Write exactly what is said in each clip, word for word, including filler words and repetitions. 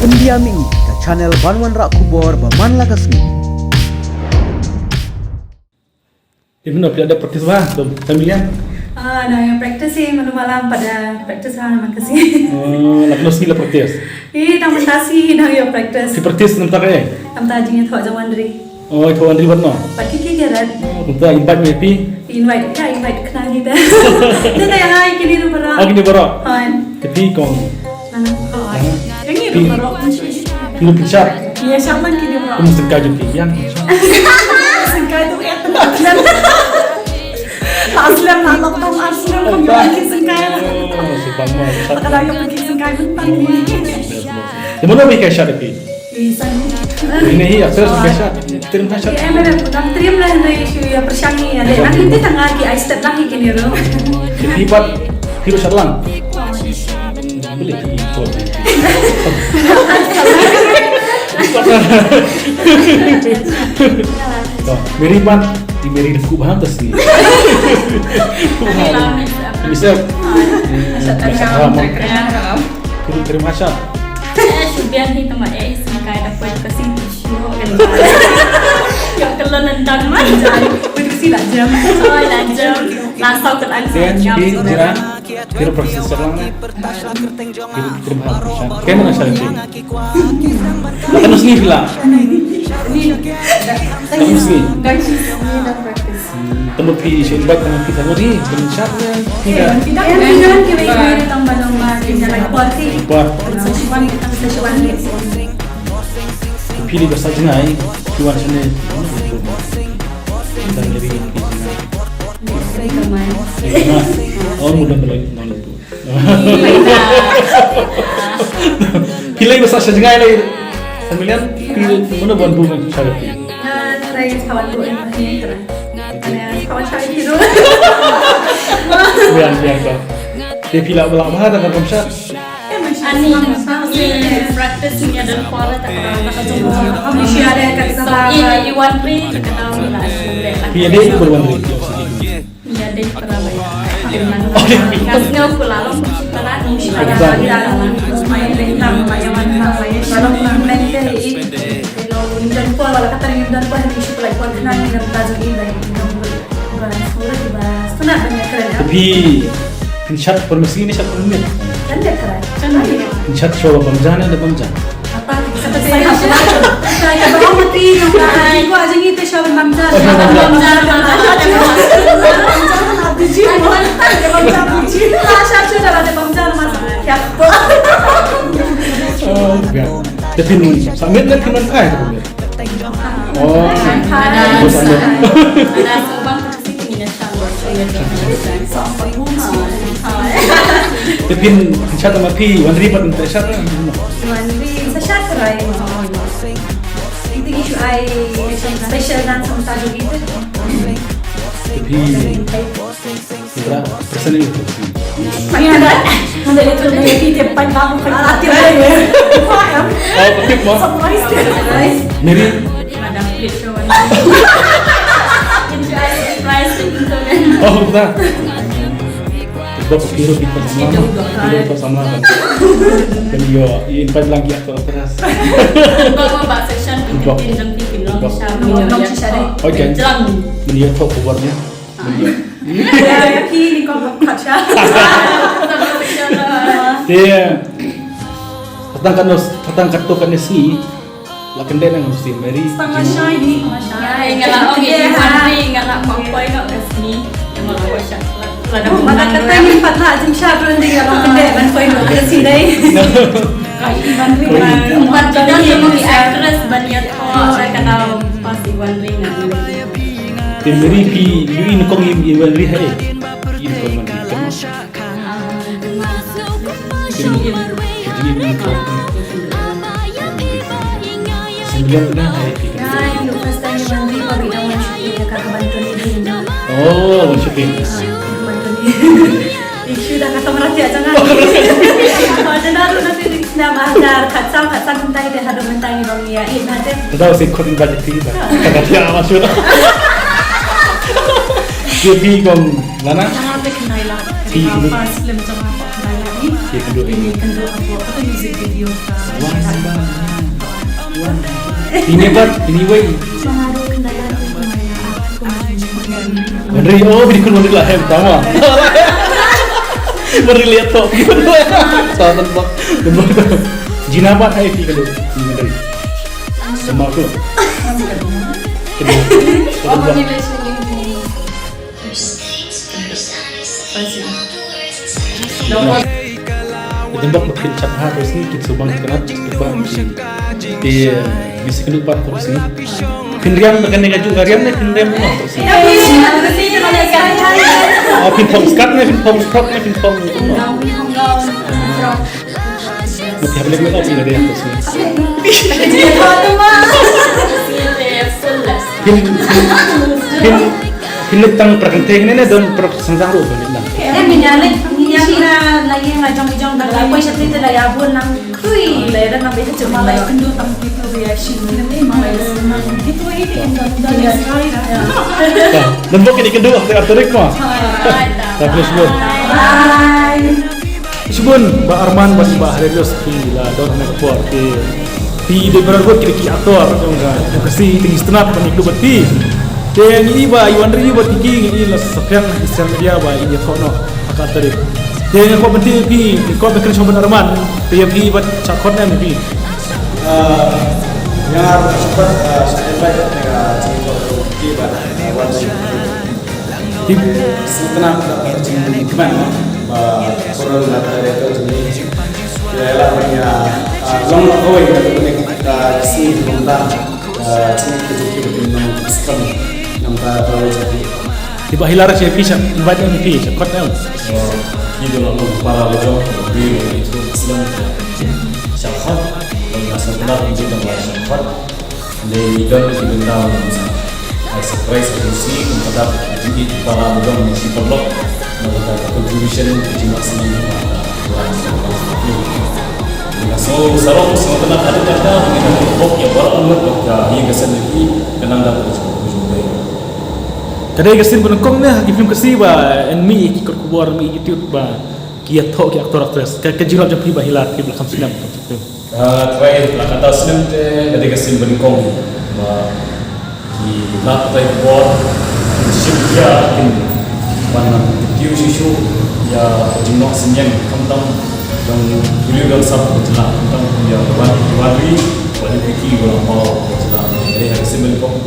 India Ming, ka channel ban wanrah khubor ba man la ka sngi. Ibn, phi la dep practice ba, tu, familiar? Ah, dang ïa practice hi, malu malam pat da practice ha, namar ka sngi. Oh, la kano sngi la practice? Eh, tang mynta sngi dang ïa practice. Phi practice namar ka eh? Namar jingïathoh jong Wandri. Oh, ïathoh Wandri bad no? Bad ki ki ki rat. Oh, kumta invite me phi? Invite, ka invite khnang hi da. Te ta ïa ngai kini ruh baroh. Oh, kini baroh. Hooid. Te phi kong? Nang hooid. Hooid. Kini ruh baroh. Phi ruh phi shad? Ïa, shad lang kini baroh. Kum sengkai jong phi ïa. Sengkai tu eh. Last time na lockdown, last time kong ïa ki sengkai. Oh, si pang mo. Ka dang ïa ki sengkai mynta. Te mano phi kai shad phi? Ine hi actress ka shad. Trim ka shad. Em, em, em, trim lah na issue ïa pyrshang ni ïa. Nang ite tang ki ai step lang ki ni ro. Hi pat hi ro shad lang. Boleh hi. Meri pat di Meri ku bahang tas ni. Misal. Misal. Terima kasih. Eh, shu biang hi tama eh, sengkai da poi ka sing shu kan. Ïoh kyllon nandang man. Poi ka sing la jam. Oh, la jam. La saw ka ang. Then, sing jam. Phi, Jira, phi ruh practice lang ne. Phi ruh, phi ruh practice. Kane na shad phi. Kano sngi phi la? Kano sngi? Te mut phi shu invite, te mut phi sa mut hi, pynshad ne, phi da. Phi da, phi da, phi da, phi da, tang ba long ba, phi da, like, por phi. Por. Sa shu wan, sa shu wan. Phi li ba sa jngai, phi wan shane. Phi da nyari phi jngai. Phi da. Oh, mudah berlari, no, no. Phi lei ba sa sha jngai lei. Familiar? Phi mano ban bu ban sha phi. Biang, biang to. Te phi la ba la ba da kam sha. Ani, ni practice ni ada kuala tak ada. Ni si ada kat sana. Ini Iwan Ri, kenal ni lah. Phi ada Iwan Ri. Ïa dei para ba ïa. Ngas ngew ku la long ku para ni para ba ïa. Phi pynshad por masi ne shad por miet? Pynshad shuwa ba bam ja ne da bam ja? Oh, biang. Te phin sa miet ne phin wan phai te phin miet? Oh. Ada, ada. Te phin shad ma phi, Wan Ri pat te shad. Wan Ri, sa shad ka rai. Iti ki shu ai special dance ong ta jong ite. Phi. Ira, pesan ni. Phi ada. Ada itu dari phi te pan kamu kan. Ah, ti rai. Oh, tip mo. Surprise. Surprise. Meri. Ada plate show. Surprise. Oh, ta. Ba phi ruh phi pat samla ma. Phi ruh pat samla ma. Kan ïoh, ïoh invite lang ïa ka actress. Ba ba ba session phi phi dang phi phi long sha. Long sha dei. Okay. Jam. Myn ïa thoh khubor ne. Myn ïa. Ïa phi ni ko kat sha. Te. Patang kat nos, patang kat to kat ne sngi. La kyndit nang mesti Mary. Tang la shai ni, tang la shai. Ai, nga la ong ïa Henry, nga la ong poi nga ka sngi. Nga la ong sha. La da. Mata kata ni pat la jing sha run di nga la kyndit ban poi nga ka sngi dei. Ka Iwan Ring. Pat da ni actress ban ïa thoh, ka dau pas Iwan Ring. Te Mary phi, ïohi nyngkong ïa Iwan Ring ha ei? Ïohi nyngkong Iwan Ring. Oh, shooting. Issue da kata merhati aja kan. Kalau ada naruh nanti di sini mahar, kacang, kacang, minta ide, haduh, minta ini, bang, ya, ini, nanti. Tahu sih, kau tinggal di sini, dah. Kata dia, maksud. Jadi, kong, mana? Jangan sampai kenai lah. Di ini. Pas film sama apa kenai lagi. Kynduh. Ini kynduh hapoh, hapoh music video ka. Wan, wan, wan. Ini pat, ini wei. Wan Ri, oh, bini kun Wan Ri lah, hem, tama. Wan Ri liat tok. Sa tan bak. Jina pat hai phi kynduh. Ini Wan Ri. Sama aku. Kynduh. Kynduh. Ka dimbok ba phin chap ha ka sngi, kin shu bang kynat ba phi, phi, phi shu kynduh pat ka sngi. Phin riam da kane ka juh ka riam ne phin riam noh ka sngi? Oh, phin phong skat ne phin phong skrok ne phin phong. Phi hap leh makeup sini dia tu sini. Phin, phin, phin, phin leh tang pra kynthei ne, ne don pra kynthei ruh phin leh tang. Eh, minya leh, minya pina lagi ma jong jong da poi sha ti da ya bun nang tui le da nang be cuma lai kynduh tang pitu ya shi ni ma lai nang pitu i pin da da ya. Don bok ini kynduh te arterik ma. Tapi semua. Bye. Shibun, Bah Arman bad Bah Harelius, phi la don ha kane ka por, te phi dei baroh ki dei ki actor jong ka, jong ka Khasi, te ngi sngewtynnat ban ïakynduh bad phi. Te ngi i ba i Wan Ri bad i Kiki ngi i la saphriang ha social media ba in ïathoh noh ha ka tarik. Te nga kwah ban tip ïa phi, nga kwah ban kren shuwa Bah Arman, te ïa phi bad sha khot ne em phi. Ah, ïa nga ruh shuwa, ah, sha invite, ah, jingïathoh ki ba, ah, Wan Ri. Tip sngewtynnat ka jingkmen ba Coral na ka director jong ngi. Ïa la ban ïa, ah, long la kawei na ka kane ka sngi kumta, ah, sngi ka jong ki ba kin nang skhem nang ta kawei jong ki. Tip ba Hilar sha phi sha invite em phi sha kot em. Ki dei la long para la jong ki ba ki tu snem sha kot. Long na sngewtynnat jingkmen sha kot. Dei don ki bynta ban ai surprise ha ka sngi, kumta da ka jingïeit para ba don shi paralok na ka bynta ka contribution ka jingmut sngewsih. Nga sngew sarong sngewtynnat haduh katta, ngi dang bok ïa baroh arngut bad ka ïing ka sem jong ki ka nang dang ka jingmut. Ka dei ka sien ba nyngkong ne ha ki film Khasi ba yn mih ki kot khubor, mih ki tiut ba ki ïathoh ki actor actress. Ka, ka jinglap jong phi Bah Hilar, phi ba la kham snem. Ah, trai la kata snem te ka dei ka sien ba nyngkong ba ki lad pathai khubor ki shim ïa kin ban kyntiew shuh shuh ïa ka jingnoh synñiang khamtam jong ki briew jong sap ka jylla khamtam ïa Wan, Wan Ri bad ïa Kiki ba la paw ka jylla. Ka dei ka sien ba nyngkong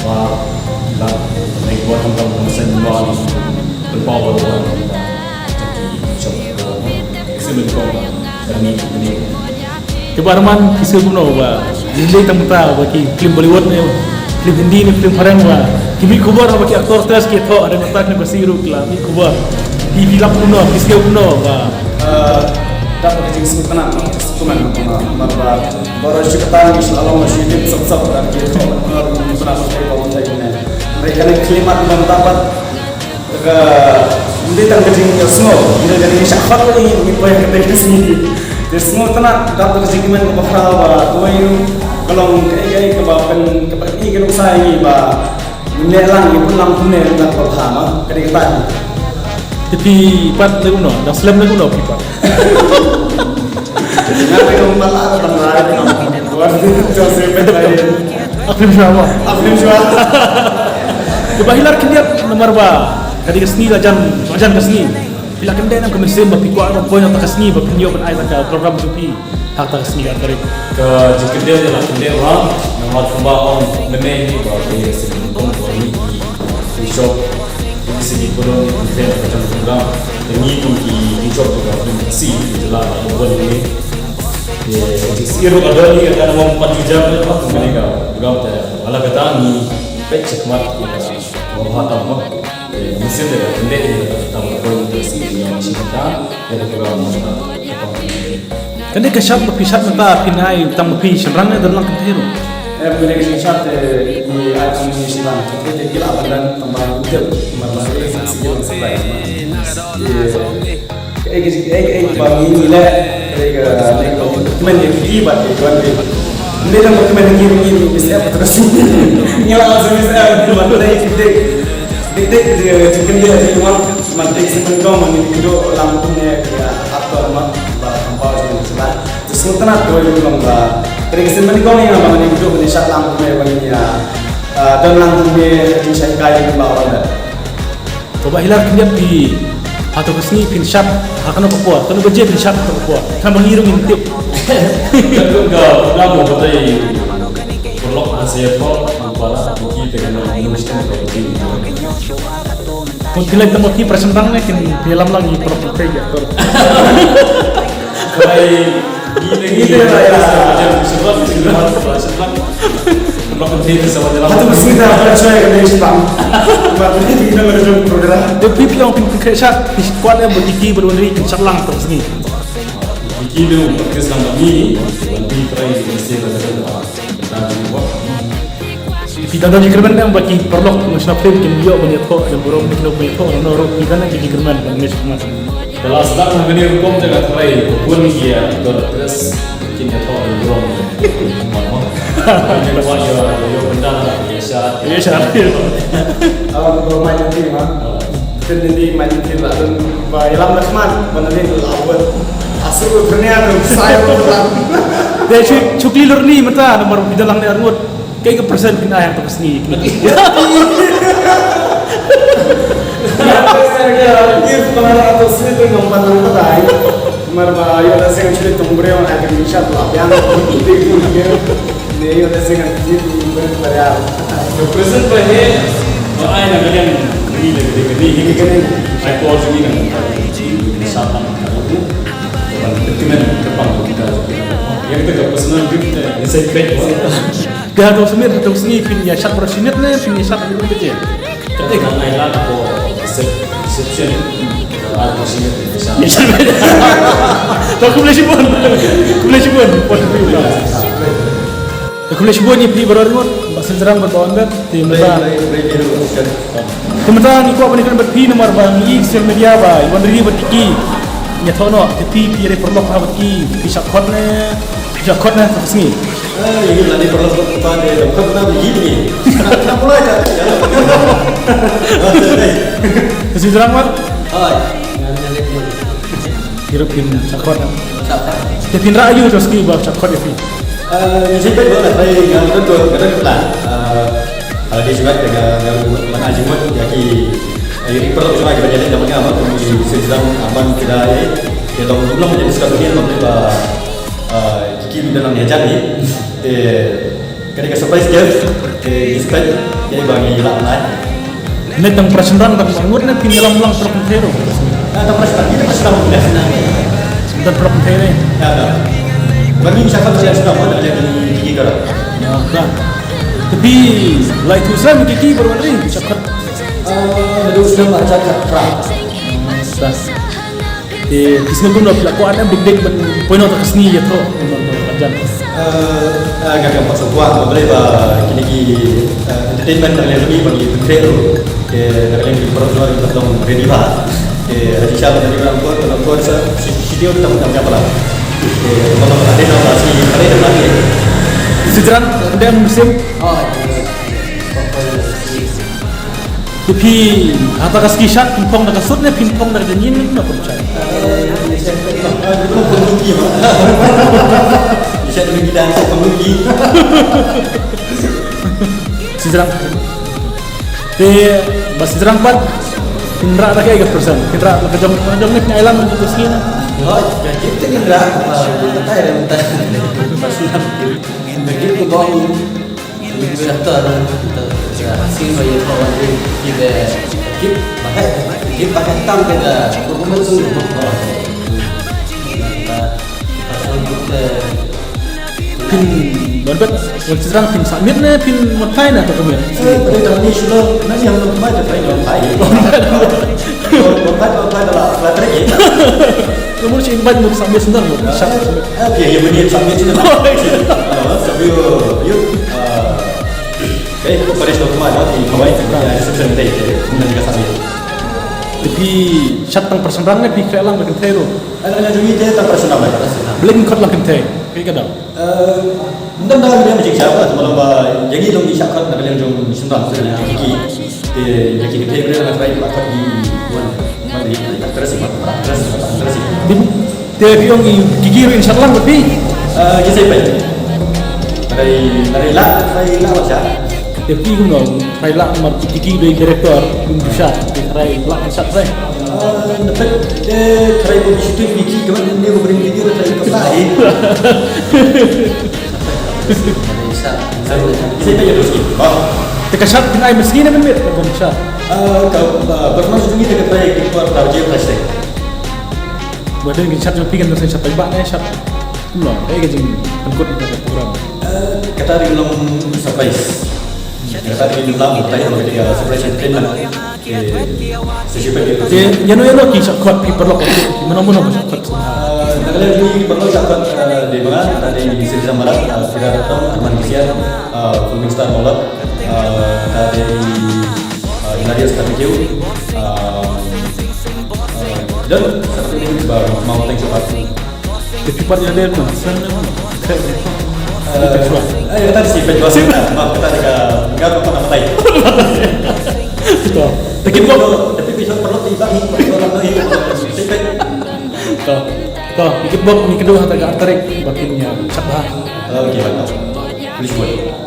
ba ki lad pathai khubor khamtam ba seng ba pynpaw ba Wan Ri. Te Bah Arman, phi sngew kumno ba lei tang mynta ba ki film Bollywood ne, film Hindi ne, film phareng ba ki mih khubor ba ki actor actress ki thoh ha mynta ki Khasi ruh ki la mih khubor. Phi, phi lap kumno, phi sngew kumno ba? Eh, dap ka jingsngewtynnat, sngewtynnat kumno, namar ba baroh shi katta ngi shu la long shi dip sop sop da ki thoh kumno kumno ba mynta ki ne. Hynrei kane ka khlieh mat ba mynta pat Ka, ym dei tang ka jingïasngew, ym dei ka jingïashah khot la i, ngi poi ha kata ka sngi. Te sngewtynnat, dap da ka jingkmen kaba khraw ba kawei ruh ka long kaei kaei kaba pyn, kaba i ka nuksa ïa ngi ba ngin leh lang, ngin pynlang kumne na kaba bha ma, ka dei kata. Te phi pat leh kumno, dang slem leh kumno phi pat? Nga te ka mala ka tang rai ka tang. Wan, Joseph Peter. Ak phim shuwa mo. Ak phim shuwa. Te Bah Hilar khyndiat namar ba ka dei ka sngi la jan, la jan ka sngi. Phi la kyndit nam ka mynsiem ba phi kwah ban poi na kata ka sngi ba phin ïoh ban ai kata ka program jong phi ha kata ka sngi ka tarik. Ka jingkyndit la kyndit ba namar kumba ong mynne hi ba ka dei ka sngi nyngkong ba ngi ki shop ki sngi pynlong ki fan ka jong ka program. Te ngi kum ki shop jong ka film Khasi ki la la wan ni. Te ka jingsngewsih ruh ka don hi ka kan wan pat ju jam ba kumne ka program te ala kata ngi peit check mat ki ka Wah, wah, tam, wah. Eh, mesti ada, pendek ni, tam, poin tu si, yang macam kata, yang kita orang, Kan dei ka shot ba phi shot mynta phin ai tang ma phi shynrang ne don lang kynthei ruh. Eh, phi dei ka shot, eh, i ai tang ma phi shynrang. Kynthei te ki lah ban don tang ba u tip mar ba u dei sa si ki long surprise ma. Eh, Kaei, kaei, kaei, kaei ba ngi ngi leh, kaei ka, kaei ka commitment ïa ki bad ïa ki wan ki. Ngi dang commitment ïa ki, ngi ngi miss out ka sngi. Ngi la miss out, man dei ki dei. Dei dei ki dei ki dei ki wan, man dei ki sngewbha man ngi ki dei lang kumne ïa actor ma. Sultanat ko yung long ba. Kare ka sien ban kong ïa ba ngan ïa kujok ban ïa shad lang kumne ban ïa, ah, don lang kumne ka jingshai kai ïa ba wan da. To Bah Hilar, phin ïap phi ha to ka sngi phin shad ha kano ka por, kano baje phin shad ha kano ka por. Khnang ba ngi ruh ngin tip. Ka ka ka mo batai. Paralok ha se ko para ki te kan nang nang stem ko ki. Pun phi leh tang ba phi para sendang ne kin phi lam lang i paralok te ya. Krai Ini dia lah ya. Sebab sebab sebab. Sebab penting sama dalam. Hatu mesti dah ada saya kena islam. Buat ini kita berjumpa program. Te phi phi ong phi khreh shad, phi kwah ne ba Iki ba Wanri kin shad lang to sngi. Iki dia buat ke selama ni, Wanri try mesti berjumpa. Phi don jingkyrmen ne ba ki paralok na Shana Film kin ïoh ban ïathoh ïa burom, kin ïoh ban ïathoh na ruh, phi don jingkyrmen ban ngeit sha khmat. Ba la sdang ha kane ka rukom te nga tharai ka bun ki actor actress kin ïathoh ïa burom. Kane ba ïa ïa bynta ïa sha. Ïa sha. Aw, ba mai nanti ma. Kin nanti mai nanti la don ba ïalam na khmat ba nanti la buat. Asu kane anu sai ba la. Dei shu shu kli lur ni mynta namar phi don lang ne arngut. Kaei ka percent phin ai ha to ka sngi? Ïa, percent ïa, give para to sngi te ngam pat nang batai. Namar ba ïoh lehse ngan shu leit tong briew, ai ka ngi shat la biang. Te ku ïa. Ne ïoh lehse ngan give ngi ber ber ïa. Ka percent ba he, ba ai na ka liang ngi le ka dei ka dei. Ka dei ka dei. Ai por jong ngi ngan shat lang ka dei. Ban kmen ka pang kita. Ïa kata ka personal gift te, ngi sai peit. Te ha to smiet, ha to sngi phin ïa shad baroh shi miet ne phin ïa shad ha kaba ïa. Kata ka ngai la ko reception. Baroh shi miet phin ïa shad. Ïa shad. To khublei shibun. Khublei shibun. To khublei shibun ïa phi baroh arngut, Bah Syrjrang bad Bah Wanbet. Te mynta, te mynta ngi kwah ban ïakren bad phi namar ba ngi ïohi social media ba i Wanri bad Iki ïathoh noh, te phi phi ïa dei paralok ha bad ki, phi shah khot ne, phi shah khot ne ha ka sngi. Ah, ïa ngi la dei paralok bad kpa de, dang khot na bad ki ne. Na pula ja. Ka Syrjrang ma? Oi. Phi ruh phin shah khot. Shah khot. Te phin rah aïu to sngi ba shah khot ïa phi? Eh, ngi shu peit ba la peit nga don ko, nga don ko plan. Eh, eh, dei shuwa te nga, nga, nga, nga jingmut ïa ki, ïa ki paralok shuwa ki ban ïaleit da ma nga ma, kum i Syrjrang, Aman, Kira, eh, ki long, long ïa discuss ni long ba, eh, ki ki don lang ïa jan ni. Te, kane ka surprise gift, te respect, te ba ngi lah lai. Ne tang para shynrang tang ngut ne phin ïalam lang para kynthei ruh. Ah, tang para shynrang, kita para shynrang. Tang para kynthei ne. Ya, ya. Bagi misalkan saya sudah mau ada di di kara. Ya, kan. Tapi lai tu saya mikir ki baroh Wanri misalkan. Ah, ada usaha macam kata. Dah. Te phi sngew kumno, phi la kwah ne dik dik ban poi noh ha ka sngi ïathoh kumno kumno ka jan? Eh, eh, nga kam pat sngewkwah, balei ba kine ki, eh, entertainment na ka liang jong ngi ba ngi pynkhreh ruh. Te na ka liang ki paralok jong ngi ki pat long ready bha. Te ha jingshisha ba ready bha, ym kor, ym kor sa shi, shi taïew tam tam jam palat. Te ba long ba dei na ba shi, ba dei na ba dei. Syrjrang, dei mynsiem? Oh, iya. Te phi, hata ka ski shot, phin phong da ka sut ne phin phong da ka jingin ne, kumno phin shot? Syrjrang. Te, ba Syrjrang pat, phin rah da kaei ka percent? Phin rah da ka jong, ka jong ne phin ai lang da ka ski ne? Hooid, ka jingtip te phin rah, ba, ka tai rem ta. Ba Syrjrang. Ka jingtip ko bong. Director, director, si ba ïa ko wan ri ki de kip ba hai, kip ba hai tam ke da ko ko tu ko. Phin ban bet, wan Syrjrang phin submit ne phin wan phai na ka kami. Eh, pada tahun ni silo, na yang wan phai, wan phai. Wan phai, wan phai, wan phai, wan phai. Kamu sih invite mut submit sendal mut. Siap. Eh, biar yang meniat submit sendal. Ah, tapi, yuk, ah, okay, pada satu kemana, di Hawaii, ah, reception day, eh, nanti ka submit. Te phi shot tang para shynrang ne phi khreh lang da kynthei ruh? Ala, ala jong ngi te tang para shynrang. Balei ngin khot lang kynthei? Kaei ka daw? Eh, ym don daw ïa ka jingshisha ba, te ba ïa ngi long ngi shah khot na ka liang jong shynrang, te ïa ki, te ïa ki kynthei ba la try ba khot ki wan, wan ri, actress, actress, actress. Te phi ong i Kiki ruh in shah lang bad phi. Ki sei peit. Trai trai lah trai lah wat shah. Te phi kumno, trai lah mar ki ki dei director kum shah, te trai lah shah trai. Na peit te trai ko bisi tu biki kaman ne ko bring video trai ko lah hi. Ki sei peit ya doski. Te ka shah phi ai masngi ne mynmiet ka bom shah. Ka performance jong ngi te ka trai ki por tar je plastic. Ba dang kin shah jong phi kan seng shah peit ba ne shah. Kumno, eh, ka jingpynkut ïa ka program. Kata dei long surprise. Kata dei long surprise, kata dei surprise entertainment. Te ïano ïano ki shah khot, ki paralok, ki mano mano ki shah khot. Na ka liang jong ngi ki paralok shah khot dei ba nga, kata dei Sri Zamara, Sri Ratong, Arman Kisian, Filming Star Mawlot, kata dei Hilarious Karbiew, don satu ni ba mau thank you. Te phi pat ïa lade kumno? Kren ne kumno? Kata si peit ba si. Kata ka ngar ba na matai. To. Te kit bok. Te phi phi shot paralok ti ba hi. To. To. Te kit bok ni kedu ha ta ka artarik ba kin ïa shah bha. Okay, baik. Please wait.